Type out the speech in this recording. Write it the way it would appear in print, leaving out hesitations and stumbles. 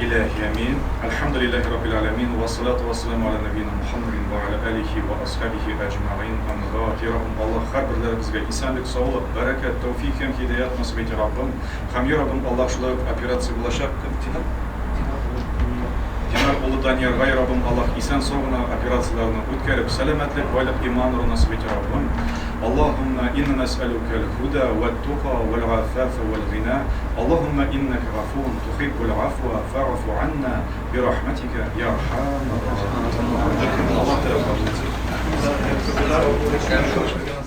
Иләһи амин. Әлхәмдүлилләһи раббил аләмин вә салату вә саламу аля нәбиина Мухаммадин вә аля алихи вә асхабихи әҗмәгыйн. Амин. Я Раббым, Аллаһ, һәрберләребезгә исәнлек, саулык, бәрәкәт, тәүфик һәм һидаят насыйп ит, я Раббым. Һәм, я Раббым, Аллаһ, шулай ук операция булачак. Кем? Динар? Динар улы Даниярга, я Раббым, Аллаһ, исән-сау гына операцияләрне үткәреп, сәламәтлек, байлык, иман нуры насыйп ит, я Раббым. Аллаһумма инна нәсьәлүкәл һуда вәт-тука вәл-гафафа вәл-гина. Аллаһумма иннәкә гафуун тухиббул гафва фәгъфу анна бирахмәтикә йа архамәр рахимин. Аллаһ Тәгалә кабул итсен.